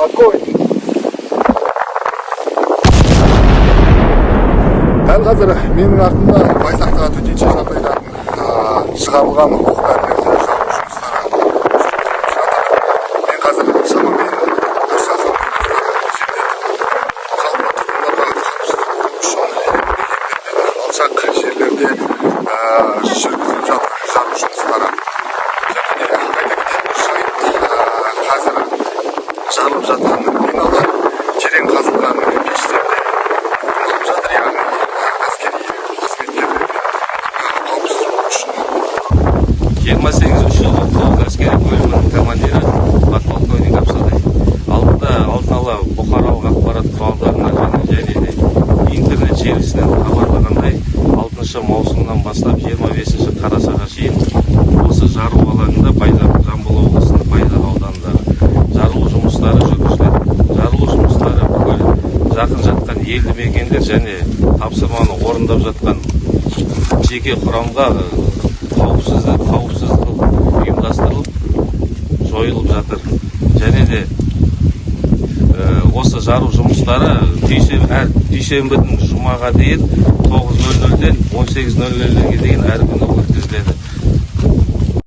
Спокойно. Дәл қазір менің артымда Байзақтағы төтенше жағдайдан шығарылған оқ дәрілерді жару жұмыстары жүргізіліп жатыр. Мен қазір шамамен 1 шақырым жерде. Жалпы, тұрғындарға қауіпсіз болу үшін елді мекендерден алшақ жерлерде жүргізіліп жатыр жару жұмыстары. Және де айта кететін жайт, қазір жарылып жатқан миналар терең қазылған пештерде орын алып жатыр, яғни әскери қызметкерлер қауіпсіз болу үшін. 28 339 әскери бөлімінің командирі, подполковник Абсадай. Алдын ала бұқаралық ақпарат құралдарына және де интернет желісінен хабарлағандай, 6 маусымнан бастап 25 қарашаға шейін осы жару алаңында, Байзақ, Жамбыл облысының Байзақ ауданындағы жарылу жұмыстары жүргізіледі. Жарылу жұмыстары бүкіл жақын жатқан елді мекендер және тапсырманы орындап жатқан жеке құрамға қауіпсіздік ұйымдастырылып, жойылып жатыр. Және де осы жару жұмыстары әр дүйсенбіден жұмаға дейін 9:00-ден 18:00-ге дейін әр күні өткізіледі.